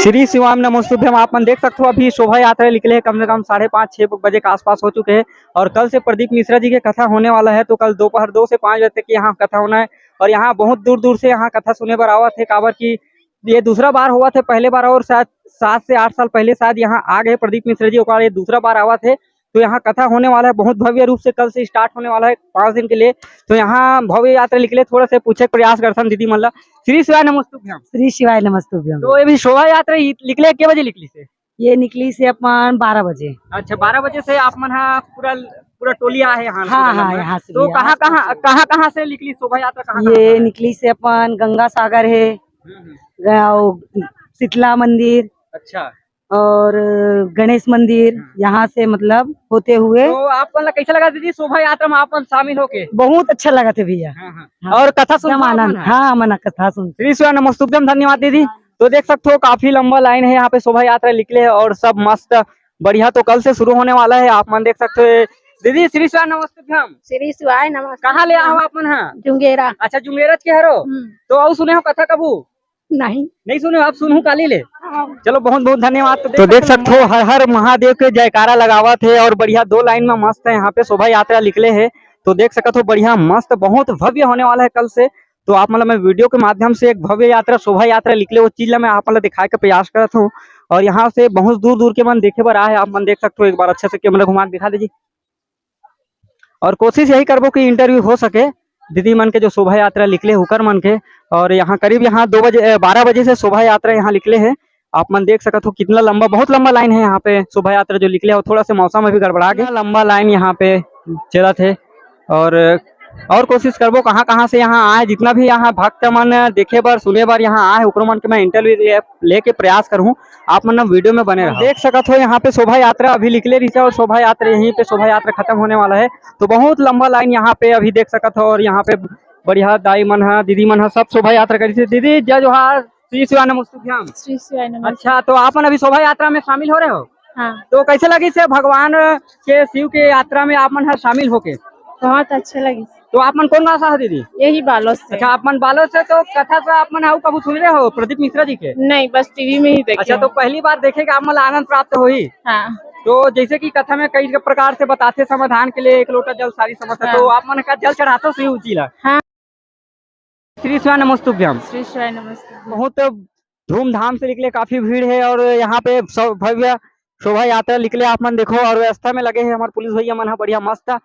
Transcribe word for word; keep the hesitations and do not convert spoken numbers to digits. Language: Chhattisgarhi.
श्री शिवाय नमस्तुभ्यम। आप मन देख सकते हो, अभी शोभा यात्रा निकले है, कम से कम साढ़े पाँच, छः बजे के आसपास हो चुके हैं। और कल से प्रदीप मिश्रा जी के कथा होने वाला है, तो कल दोपहर दो से पाँच बजे तक यहाँ कथा होना है। और यहाँ बहुत दूर दूर से यहाँ कथा सुने बर आवत है, काबर कि ये दूसरा बार होवत है, पहले बार और शायद सात से आठ साल पहले शायद यहाँ आ गए प्रदीप मिश्रा जी, ओकर बाद ये दूसरा बार आवत है। तो यहाँ कथा होने वाला है, बहुत भव्य रूप से कल से स्टार्ट होने वाला है पाँच दिन के लिए। तो यहाँ भव्य यात्रा निकले, थोड़ा से पूछे के प्रयास करथन दीदी मन ला। श्री शिवाय नमस्तुभ्यम। श्री शिवाय नमस्तुभ्यम। तो ये भी शोभा यात्रा इ-, निकले के बजे निकली से? ये निकली से अपन बारह बजे। अच्छा, बारह बजे से आप मन हा पूरा, पूरा टोली आए हैं यहाँ हाँ, पूरा हाँ, लंबा। यहाँ से तो भी कहाँ, आस पास कहाँ, से। कहाँ, कहाँ से निकली शोभा यात्रा, कहाँ, कहाँ ये से? निकली से अपन गंगा सागर है, हम्म, हम्म। ग-, वो शीतला मंदिर अच्छा। और गणेश मंदिर, हम्म। यहाँ से मतलब होते हुए। तो आप मन ला कैसे लगा दीदी शोभा यात्रा में आप मन शामिल होके? बहुत अच्छा लगा था भैया। हाँ, हाँ। हाँ। और कथा सुन एकदम आनंद। हाँ, मन कथा सुन। श्री शिवाय नमस्तुभ्यम, धन्यवाद दीदी। तो देख सकते हो काफी लंबा लाइन है यहाँ पे, शोभा यात्रा निकले है और सब मस्त बढ़िया। तो कल से शुरू होने वाला है, आप मन देख सकते हो। दीदी श्री शिवाय नमस्तुभ्यम। श्री शिवाय नमस्ते। कहाँ ले आओ आप मन? हाँ, जुंगेरा। अच्छा, जुंगेरच के हरो। हम्म। तो अउ सुने हो कथा कभू? नहीं। नहीं सुने हो, आप सुनहू काली ले। हाँ। चलो, बहुत बहुत धन्यवाद। तो तो देख देख सकते हो, हर हर महादेव के जयकारा लगावत है और बढ़िया दो लाइन में मस्त है यहाँ पे शोभा यात्रा निकले है। तो देख सकत हो, बढ़िया मस्त बहुत भव्य होने वाला है कल से। तो आप मतलब मैं वीडियो के माध्यम से एक भव्य यात्रा, शोभा यात्रा निकले, वो चीज ला मैं आप मतलब दिखाए के प्रयास करत हूँ। और यहाँ से बहुत दूर दूर के मन देखे बर आए हैं, आप मन देख सकते हो, एक बार अच्छे से कैमरा घुमा के दिखा दीजिए। और कोशिश यही करबो कि इंटरव्यू हो सके दीदी मन के जो शोभा यात्रा निकले हुकर मन के। और यहाँ करीब यहाँ दो बजे, अ, बारह बजे से शोभा यात्रा यहाँ निकले है। आप मन देख सकत हो कितना लंबा, बहुत लंबा लाइन है यहाँ पे शोभा यात्रा जो निकले। और थोड़ा सा मौसम अभी गड़बड़ा गया, लंबा लाइन यहाँ पे चलत है। और, और कोशिश करबो कहाँ कहाँ से यहाँ आए, जितना भी यहाँ भक्त मन देखे बर सुने बर यहाँ आए, ओकरो मन के मैं इंटरव्यू ले, लेके प्रयास करहूँ। आप मन वीडियो में बने रहो। देख सकत हो यहाँ पे शोभा यात्रा अभी निकले रही है और शोभा यात्रा यहीं पे शोभा यात्रा खत्म होने वाला है। तो बहुत लंबा लाइन यहाँ पे अभी देख सकत हो और यहाँ पे बढ़िया दाई मन हा, दीदी मन हा, सब शोभा यात्रा करी से। दीदी जय जोहार, श्री शिवाय नमस्तुभ्यम। श्री शिवाय नमस्तुभ्यम। अच्छा, तो आप मन अभी शोभा यात्रा में शामिल हो रहे हो? हाँ। तो कैसे लगी से भगवान के शिव के यात्रा में आप मन हा शामिल होके? बहुत अच्छा लगी। तो आप मन कौन गाँव से हो दीदी? यही बालोद से। अच्छा, आप मन बालोद से, तो कथा से आप मन अउ कभू सुन रहे हो प्रदीप मिश्रा जी के? नहीं, बस टीवी में ही देखे अच्छा, तो हैं। पहली बार देखे के आप मन ला आनंद प्राप्त होही? हाँ। तो जैसे कि कथा में कई प्रकार से बताथे समाधान के लिए एक लोटा जल सारी समस्या, हाँ। तो आप मन का जल चढ़ाते हो शिव जी ला? हाँ। श्री शिवाय नमस्तुभ्यम। श्री शिवाय नमस्तुभ्यम। बहुत धूमधाम से निकले, काफी भीड़ है और यहाँ पे सब भव्य शोभा यात्रा निकले, आप मन देखो। और व्यवस्था में लगे हैं हमारे पुलिस भैया मन हा, बढ़िया मस्त।